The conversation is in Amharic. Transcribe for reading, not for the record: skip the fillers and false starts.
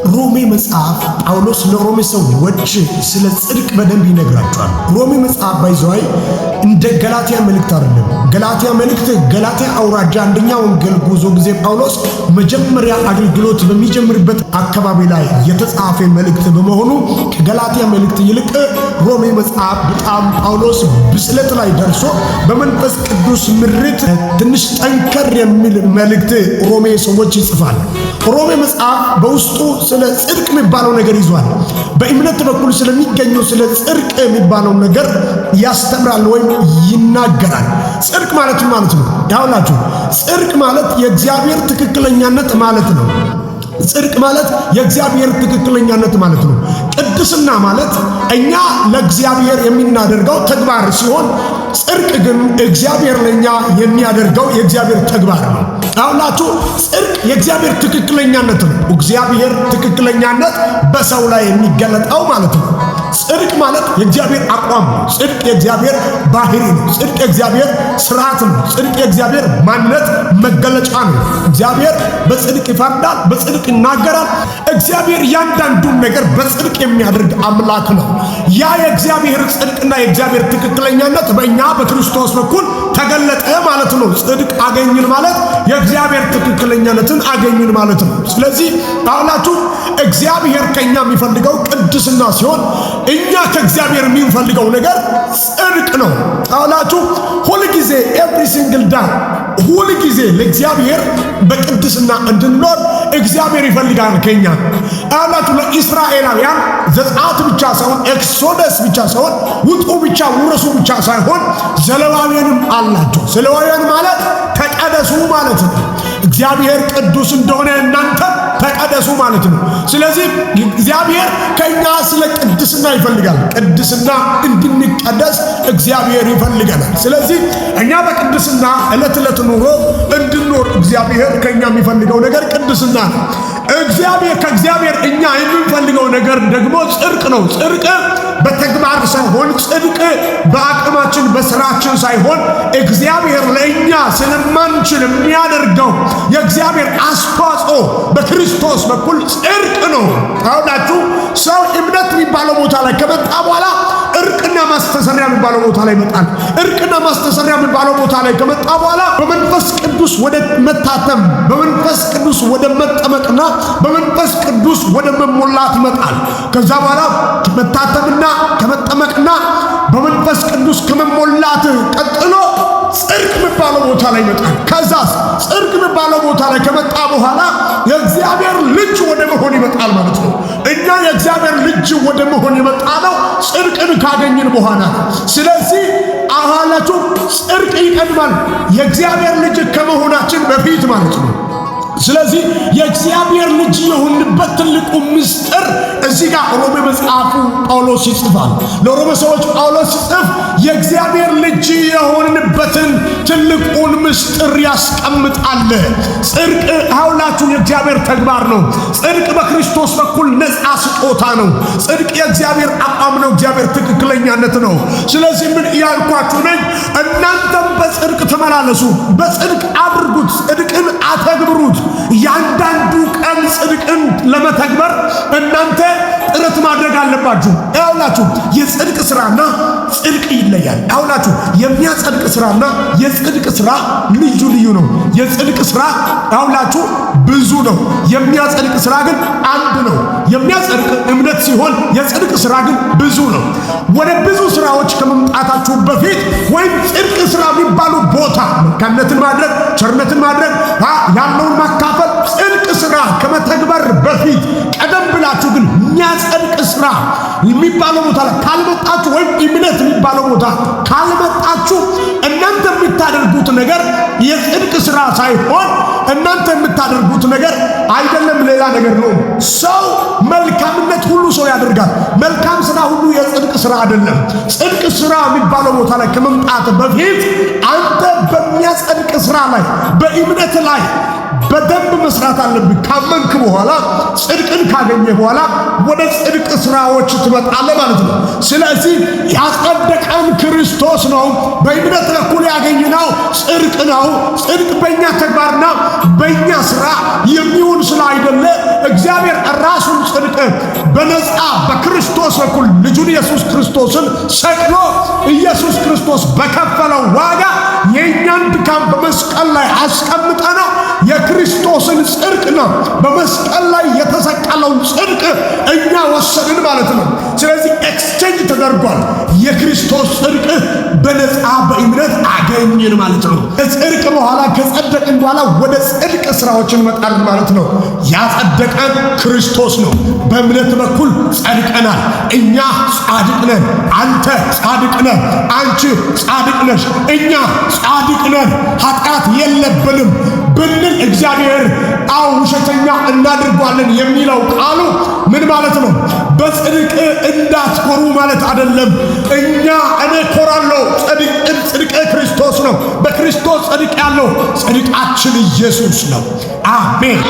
ሮሜ መጽሐፍ ጳውሎስ ለሮሜ ሰዎች ስለ ጽድቅ በደንብ ይነግራቸዋል። ሮሜ መጽሐፍ by the way እንደ ገላትያ መልእክት አይደለም። ገላትያ መልእክት ገላትያ አውራጃ አንደኛ ወንጌል ጉዞ ጊዜ ጳውሎስ መጀመሪያ አገልግሎት በሚጀምርበት አካባቢ ላይ የተጻፈ መልእክት በመሆኑ ከገላትያ መልእክት ይልቅ ሮሜ መጽሐፍ በጣም ጳውሎስ ብስለት ላይ ደርሶ በመንፈስ ቅዱስ ምሪት ትንሽ ጠንከር የሚል መልእክት ሮሜ ሰዎች ይጽፋል። ሮሜ መጽሐፍ በውስጡ ስለ ጽድቅ የሚባለው ነገር ይዟል። በእምነት በኩል ስለሚገኘው ስለ ጽድቅ የሚባለው ነገር ያስተምራል ወይም ይናገራል። ጽድቅ ማለት ማለት ነው ያውላችሁ፣ ጽድቅ ማለት የእግዚአብሔር ትክክለኛነት ማለት ነው። ጽድቅ ማለት የእግዚአብሔር ትክክለኛነት ማለት ነው። ቅድስና ማለት እኛ ለእግዚአብሔር የምናደርገው ተግባር ሲሆን፣ ጽድቅ ግን እግዚአብሔር ለእኛ የሚያደርገው የእግዚአብሔር ተግባር ነው። አሁላችሁ ጽድቅ የእግዚአብሔር ትክክለኛነት ነው። እግዚአብሔር ትክክለኛነት በሰው ላይ የሚገለጠው ማለት ነው። ጽድቅ ማለት የእግዚአብሔር አቋም ነው። ጽድቅ የእግዚአብሔር ባህሪ ነው። ጽድቅ የእግዚአብሔር ስርዓት ነው። ጽድቅ የእግዚአብሔር ማንነት መገለጫ ነው። እግዚአብሔር በጽድቅ ይፈርዳል፣ በጽድቅ ይናገራል። እግዚአብሔር እያንዳንዱን ነገር በጽድቅ የሚያደርግ አምላክ ነው። ያ የእግዚአብሔር ጽድቅና የእግዚአብሔር ትክክለኛነት በእኛ በክርስቶስ በኩል ተገለጠ ማለት ነው። ጽድቅ አገኝን ማለት የእግዚአብሔር ትክክለኛነትን አገኝን ማለት ነው። ስለዚህ አሁላችሁ እግዚአብሔር ከኛ የሚፈልገው ቅድስና ሲሆን እኛ ከእግዚአብሔር የምንፈልገው ነገር ጽድቅ ነው። አሁላችሁ ሁልጊዜ every single day ሁልጊዜ ለእግዚአብሔር በቅድስና እንድንኖር እግዚአብሔር ይፈልጋል ከኛ። አሁላችሁ ለኢስራኤላውያን ዘጸአት ብቻ ሳይሆን፣ Exodus ብቻ ሳይሆን፣ ውጡ ብቻ ውረሱ ብቻ ሳይሆን ዘሌዋውያንም አላቸው። ዘሌዋውያን ማለት ተቀደሱ ማለት ነው። እግዚአብሔር ቅዱስ እንደሆነ እናንተ ተቀደሱ ማለት ነው። ስለዚህ እግዚአብሔር ከኛ ስለ ቅድስና ይፈልጋል። ቅድስና እንድንቀደስ እግዚአብሔር ይፈልገናል። ስለዚህ እኛ በቅድስና ዕለት ዕለት ኑሮ እንድንኖር እግዚአብሔር ከኛ የሚፈልገው ነገር ቅድስና ነው። እግዚአብሔር ከእግዚአብሔር እኛ የምንፈልገው ነገር ደግሞ ጽድቅ ነው። ጽድቅ በተግባር ሳይሆን፣ ጽድቅ በአቅማችን በስራችን ሳይሆን፣ እግዚአብሔር ለእኛ ስለማንችል የሚያደርገው የእግዚአብሔር አስተዋጽኦ በክርስቶስ በኩል ጽድቅ ነው። አሁናችሁ ሰው እምነት የሚባለው ቦታ ላይ ከመጣ በኋላ እርቅና ማስተሰሪያ የሚባለው ቦታ ላይ ይመጣል። እርቅና ማስተሰሪያ የሚባለው ቦታ ላይ ከመጣ በኋላ በመንፈስ ቅዱስ ወደ መታተም፣ በመንፈስ ቅዱስ ወደ መጠመቅና በመንፈስ ቅዱስ ወደ መሞላት ይመጣል። ከዛ በኋላ ከመታተምና ከመጠመቅና በመንፈስ ቅዱስ ከመሞላት ቀጥሎ ጽድቅ የሚባለው ቦታ ላይ ይመጣል። ከዛስ ጽድቅ የሚባለው ቦታ ላይ ከመጣ በኋላ የእግዚአብሔር ልጅ ወደ መሆን ይመጣል ማለት ነው። እኛ የእግዚአብሔር ልጅ ወደ መሆን የመጣ ነው ጽድቅን ካገኝን በኋላ። ስለዚህ አኋላችሁ ጽድቅ ይቀድማል የእግዚአብሔር ልጅ ከመሆናችን በፊት ማለት ነው። ስለዚህ የእግዚአብሔር ልጅ የሆንበት ትልቁ ምስጢር እዚህ ጋር ሮሜ መጽሐፉ ጳውሎስ ይጽፋል። ለሮሜ ሰዎች ጳውሎስ ሲጽፍ የእግዚአብሔር ልጅ የሆንበትን ትልቁን ምስጢር ያስቀምጣል። ጽድቅ አውላችሁ የእግዚአብሔር ተግባር ነው። ጽድቅ በክርስቶስ በኩል ነፃ ስጦታ ነው። ጽድቅ የእግዚአብሔር አቋም ነው። እግዚአብሔር ትክክለኛነት ነው። ስለዚህ ምን እያልኳችሁ ነኝ? እናንተም በጽድቅ ተመላለሱ፣ በጽድቅ አድርጉት፣ ጽድቅን አተግብሩት። እያንዳንዱ ቀን ጽድቅን ለመተግበር እናንተ ጥረት ማድረግ አለባችሁ። ያውላችሁ የጽድቅ ስራና ጽድቅ ይለያል። ያውላችሁ የሚያጸድቅ ስራና የጽድቅ ስራ ልዩ ልዩ ነው። የጽድቅ ስራ ያውላችሁ ብዙ ነው። የሚያጸድቅ ስራ ግን አንድ ነው። የሚያጸድቅ እምነት ሲሆን የጽድቅ ስራ ግን ብዙ ነው። ወደ ብዙ ስራዎች ከመምጣታችሁ በፊት ወይም ጽድቅ ስራ የሚባሉ ቦታ መልካምነትን ማድረግ፣ ቸርነትን ማድረግ፣ ያለውን ማካፈል፣ ጽድቅ ስራ ከመተግበር በፊት ቀደም ብላችሁ ግን የሚያጸድቅ ስራ የሚባለው ቦታ ላይ ካልመጣችሁ ወይም እምነት የሚባለው ቦታ ካልመጣችሁ እናንተ የምታደርጉት ነገር የጽድቅ ስራ ሳይሆን እናንተ የምታደርጉት ነገር አይደለም፣ ሌላ ነገር ነው። ሰው መልካምነት ሁሉ ሰው ያደርጋል። መልካም ስራ ሁሉ የጽድቅ ስራ አይደለም። ጽድቅ ስራ የሚባለው ቦታ ላይ ከመምጣት በፊት አንተ በሚያጸድቅ ስራ ላይ በእምነት ላይ በደንብ መስራት አለብን። ካመንክ በኋላ፣ ጽድቅን ካገኘ በኋላ ወደ ጽድቅ ስራዎች ትመጣለህ ማለት ነው። ስለዚህ ያጸደቀን ክርስቶስ ነው። በእምነት በኩል ያገኘነው ጽድቅ ነው። ጽድቅ በእኛ ተግባርና በእኛ ስራ የሚሆን ስላይደለ እግዚአብሔር ራሱን ጽድቅ በነፃ በክርስቶስ በኩል ልጁን ኢየሱስ ክርስቶስን ሰቅሎ ኢየሱስ ክርስቶስ በከፈለው ዋጋ የእኛን ድካም በመስቀል ላይ አስቀምጠነው የክርስቶስን ጽድቅ ነው፣ በመስቀል ላይ የተሰቀለውን ጽድቅ እኛ ወሰድን ማለት ነው። ስለዚህ exchange ተደርጓል። የክርስቶስ ጽድቅ በነፃ በእምነት አገኘን ማለት ነው። ከጽድቅ በኋላ፣ ከጸደቅን በኋላ ወደ ጽድቅ ስራዎች እንመጣለን ማለት ነው። ያጸደቀን ክርስቶስ ነው። በእምነት በኩል ጸድቀናል። እኛ ጻድቅ ነን። አንተ ጻድቅ ነህ። አንቺ ጻድቅ ነሽ። እኛ ጻድቅ ነን። ኃጢአት የለብንም ብንል እግዚአብሔር አው ውሸተኛ እናድርጓለን የሚለው ቃሉ ምን ማለት ነው? በጽድቅ እንዳትኮሩ ማለት አይደለም። እኛ እኔ ኮራለሁ። ጽድቅ ጽድቅ ክርስቶስ ነው። በክርስቶስ ጽድቅ ያለው ጽድቃችን ኢየሱስ ነው። አሜን።